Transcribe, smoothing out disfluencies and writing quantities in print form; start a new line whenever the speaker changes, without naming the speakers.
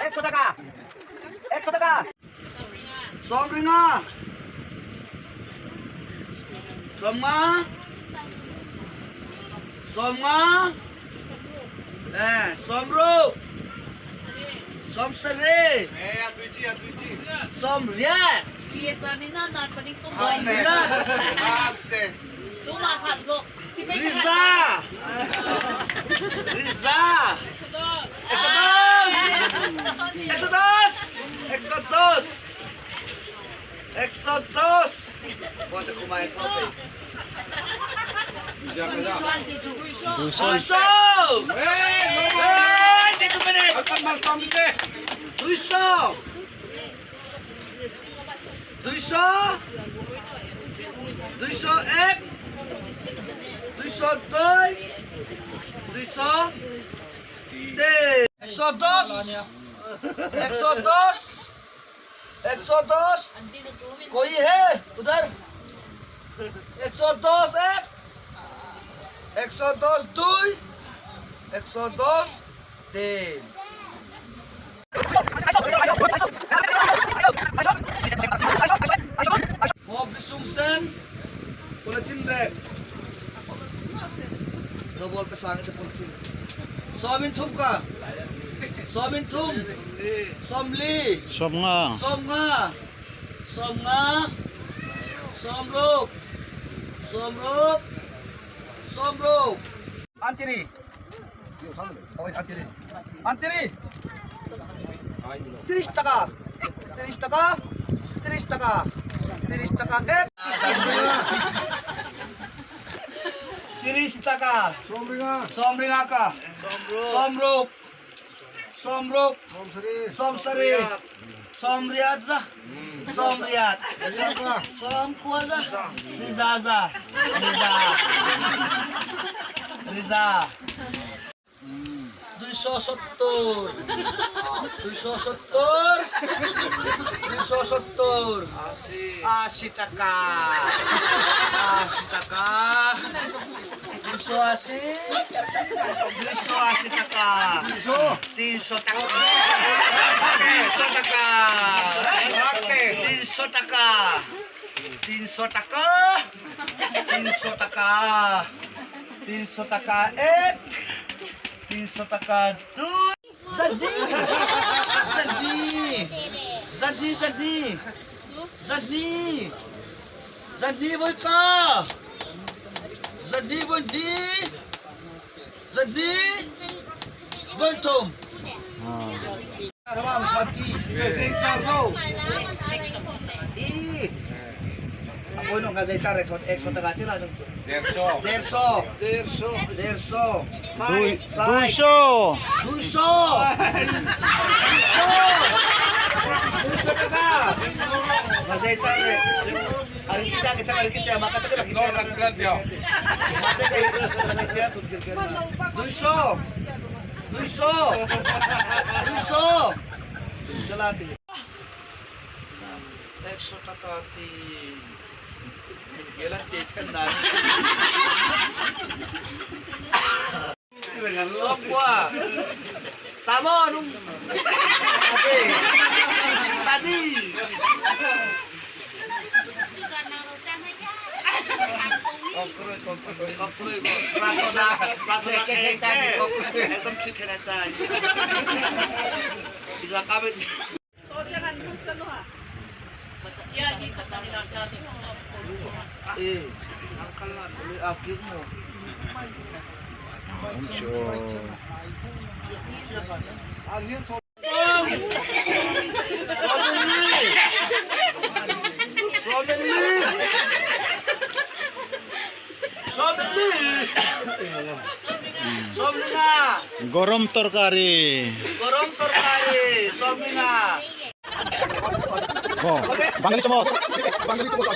একশো টাকা 100 টাকা 150 150 150 eh 160 170 180 Riza! Riza! 110! 110! 110! 110! 200! 200! 200! 201! 202! 203! 110! 110! 110! कोई है उधर? 110 1 110 2 110 3। Double pesangit sa polythene. Somin thum ka. Somin thum. Somli.
150.
150. 150. 160. 160. 160. Antiri. ওই আন্তিরি। আন্তিরি। 30 টাকা। 30 টাকা। 30 টাকা। 30 টাকা এক। 30 টাকা। সমরিঙ্গা। সমরুক। সমরুক। সমসারি। সমরিয়াদ যা। সমরিয়াদ। সমকুয়া যা। রিজা যা। রিজা। রিজা। 270 270 270 80 টাকা 80 টাকা 280 280 টাকা 300 টাকা 300 টাকা 300 টাকা 300 টাকা 300 টাকা 300 টাকা 1 300 টাকা 2। জাদি জাদি জাদি জাদি জাদি জাদি বই কা জাদি বই দি জাদি বই থম 150 150 150
200
200 200 টাকা 200 200 200 100 টাকা 3 Sokwa. Tama nung Ate. Sadi. একদম ঠিক Eh. Akit mo.
গরম তরকারি
গরম তরকারি সবমিনা।
বাঙালি চামচ।
বাঙালি চামচ।